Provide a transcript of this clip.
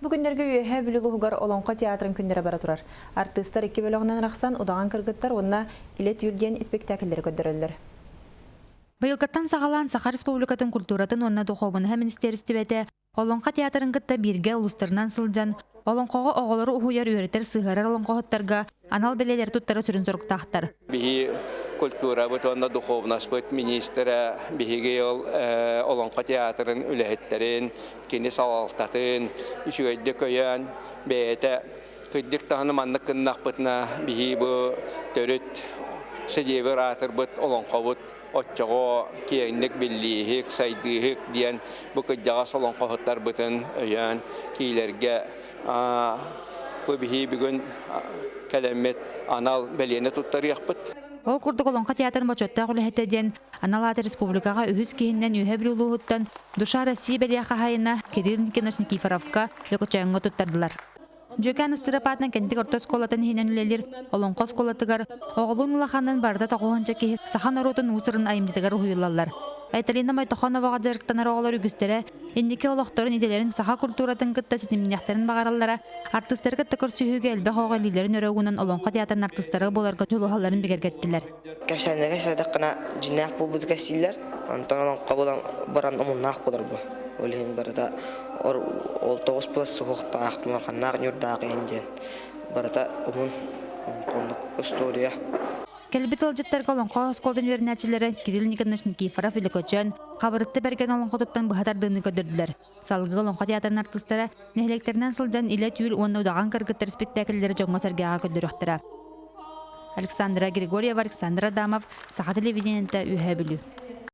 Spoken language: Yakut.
Бу күннэргэ Үөһээ Бүлүү улууһугар Олоҥхо театрын күннэрэ бара турар. Артыыстар икки бөлөҕүнэн арахсан Удаҕан кыргыттар уонна Илэ түүл диэн испиктээкиллэри көрдөрөллөр. Быйылгыттан саҕалаан Саха Республикатын культуратын уонна духуобунаһа министиэристибэтэ Олоҥхо театрын кытта бииргэ улуустарынан сылдьан, олоҥхоҕо оҕолору уһуйар, үөрэтэр, сыһыарар олоҥхоһуттарга анал бэлиэлэри туттара сүрүн соруктаахтар. Биһи культурабыт уонна духовнаспыт министрэ биһиги ол Олоҥхо театрын үлэһиттэрин, кини салалтатын үчүгэйдик өйөөн, бэйэтэ кырдьык даҕаны маннык гыннахпытына биһи бу төрүт сэдиэбир аатырбыт олоҥхобут оччоҕо киэҥник биллииһик, сайдыыһык диэн бу кырдьаҕас олоҥхоһуттарбытын өйөөн киилэргэ бу биһи бүгүн кэлэммит анал бэлиэни туттарыахпыт. Ол курдук Олоҥхо театрын бочуоттаах үлэһитэ диэн анал ааты республикаҕа үһүс киһинэн Үөһээ Бүлүү улууһуттан Душа России бэлиэ хаһаайына Кирилл Никитич Никифоровка Лөкөчөөҥҥө туттардылар. Дьүөкээн Ыстырапаатынан Кэнтик орто оскуолатын иһинэн үлэлиир Олоҥхо оскуолатыгар оҕолуун улаханын барыта тоҕуһунча киһи саха норуотун уус-уран айымньытыгар уһуйуллаллар. Айталина Мойтохоноваҕа дьарыктанар оҕолор үгүстэрэ инники олохторун идэлэрин саха культуратын кытта ситимниэхтэрин баҕараллара, артыыстары кытта көрсүһүүгэ элбэх оҕо илиилэрин өрө уунан Олоҥхо театрын артыыстара буоларга дьулуһалларын бигэргэттилэр. Кэпсээннэргэ сырдаххына дьиҥнээх буолбут кэпсииллэр, онтон олоҥхо буолан баран омуннаах буолар бу. Ол иһин барыта ол тоҕус плюс суһуохтаах, тумарханнаах ньурдаах иһин диэн барыта омун, оннук история. Кэлбит ыалдьыттарга олоҥхо оскуолатын үөрэнээччилэрэ Кирилл Никонович Никифоров Үлэкөчөөн, Хабырытты Бэргэн олоҥхотуттан быһа тардыыны көрдөрдүлэр. Салгыы Олоҥхо театрын артыыстара нэһилиэктэринэн сылдьан Илэ түүл уонна Удаҕан кыргыттар испиктээкиллэри дьоҥҥо-сэргэҕэ көрдөрүөхтэрэ. Александра Григорьева, Александр Адамов, Саха телевидениета, Үөһээ Бүлүү.